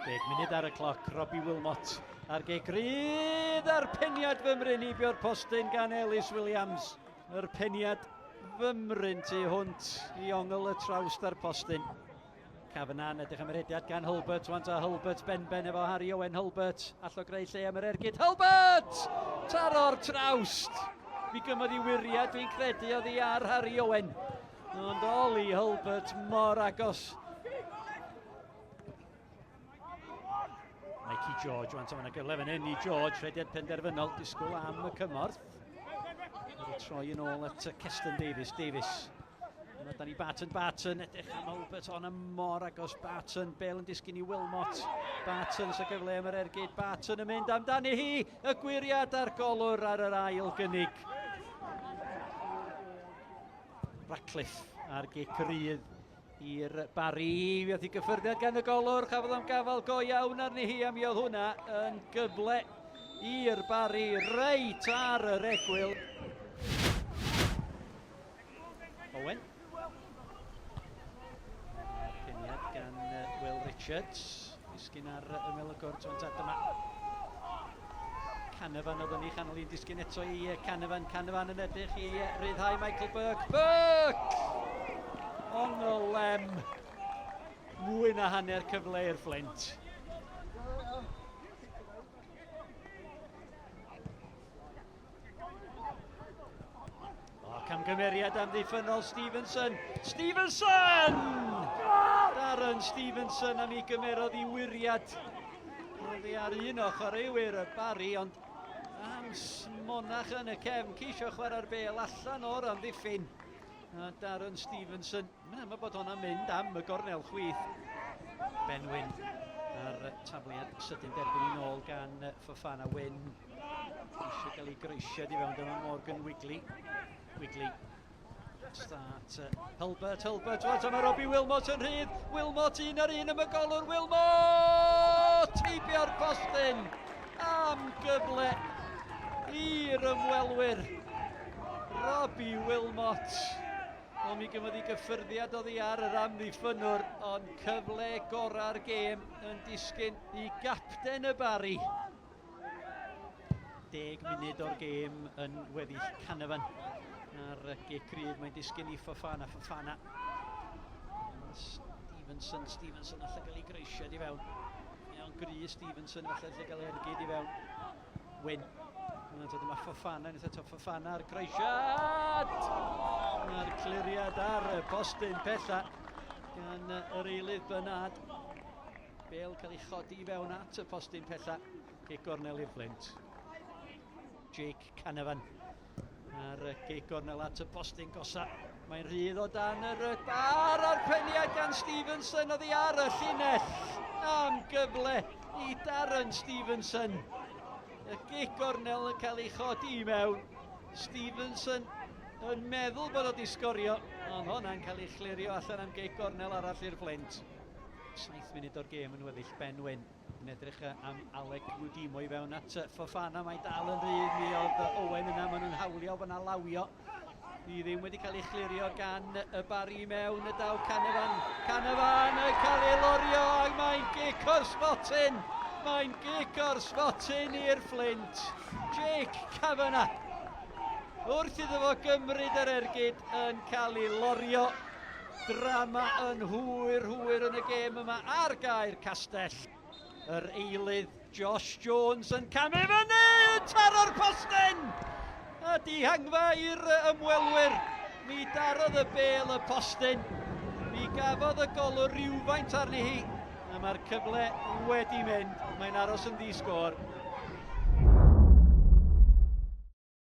Deg munud ar y cloc, Robbie Wilmot ar gig rydd a'r peniad fymryn heibio'r postyn gan Ellis Williams. Yr peniad fymryn tu hwnt i ongl y trawst a'r postyn. Kavanagh yn edrych am yr hediad gan Hulbert, wan ta Hulbert benben efo Harry Owen Hulbert, allo greu lle am yr ergyd. Hulbert! Taro'r trawst! Mi gymodd i wiriad, dwi'n credu, oddi ar Harry Owen. Ond Ollie Hulbert mor agos. Mikey George, wan ta mae'n gyfle fan hyn i George, rhediad penderfynol, disgwyl am y cymorth. Wedi troi yn ôl at Keston Davies. Davies. Yna da ni Barton, Barton, edrych am Albert, ond am mor agos Barton, Bale yn disgyn i Wilmot. Barton sy'n gyfle am yr ergyd, Barton yn mynd amdani hi, y gwiriad a'r golwr ar yr ail gynnig. Ratcliffe ar gic rydd i'r Barry. Mi oedd hi gyffyrddiad gan y golwr, chafodd o'n gafael go iawn arni hi, a mi oedd hwnna yn gyfle i'r Barry reit ar yr egwyl. Owen. Peniad gan Will Richards. Disgyn ar ymyl y gwrt, ond dyma Canavan oedd yn ei chanol i'n disgyn eto i Canavan. Canavan yn edrych i ryddhau Michael Burke. Burke! Ongolem! Mwy na hanner cyfle i'r Flint. O, camgymeriad amddiffynnol Stevenson. Stevenson! Darren Stevenson am ei gymerodd i wiriad. Oddi ar un ochr ei wir y Barry, ond am smonach yn y cefn, ceisio chwarae'r bel allan o'r amddiffyn. A Darren Stevenson, mae'n aml bod hwnna'n mynd am y gornel chwith. Benwyn ar tafliad sydyn derbyn i nôl gan Fofana Wyn. Eisiau gael ei groesiad i fewn, dyma Morgan Wigley. Wigley. Start Hulbert, Hulbert, wel dyma Robbie Wilmot yn rhydd. Wilmot un ar un am y golwr, Wilmot! Heibio'r postyn am gyfle i'r ymwelwyr. Robbie Wilmot. Wel, mi gymodd i gyffyrddiad oddi ar yr amddiffynnwr, ond cyfle gorau'r gêm yn disgyn i gapten y Barri. Deg munud o'r gêm yn weddill Canavan. Ar gic rydd mae'n disgyn i Fofana, Fofana. Stevenson, Stevenson allai gael ei groesiad i fewn. Mae o'n gry Stevenson falle allai gael ei ergyd i fewn. Wyn. Mae'n dod yma Fofana, unwaith eto Fofana a'r croesiad! Mae'r cliriad ar y postyn pella gan yr eilydd Bernard. Bale cael ei chodi i fewn at y postyn pella. Gic gornel i'r Flint. Jake Canavan ar y gic gornel at y postyn gosa. Mae'n rhydd o dan yr bar a'r peniad gan Stevenson oddi ar y llinell am gyfle i Darren Stevenson. Y gic gornel yn cael ei chodi i mewn. Stevenson yn meddwl bod o wedi sgorio, ond hwnna'n cael ei chlirio allan am gic gornel arall i'r Flint. 7 munud o'r gêm yn weddill Ben Wyn yn edrych am Alec Mudimo i fewn at Fofana. Mae dal yn rhydd, mi oedd Owen yna, maen nhw'n hawlio bod yna lawio. Ni ddim wedi cael ei chlirio gan y Barry i mewn, y daw Canavan. Canavan yn cael ei lorio ac mae'n gic o'r smotyn. Mae'n gic o'r smotyn i'r Flint. Jake Kavanagh. Wrth iddo fo gymryd yr ergyd yn cael ei lorio. Drama yn hwyr, hwyr yn y gêm yma ar gair Castell. Yr eilydd Josh Jones yn camu fyny, yn taro'r postyn! A dihangfa i'r ymwelwyr. Mi darodd y bel y postyn. Mi gafodd y golwr rhywfaint arni hi. A mae'r cyfle wedi mynd. Mae'n aros yn ddi-sgôr.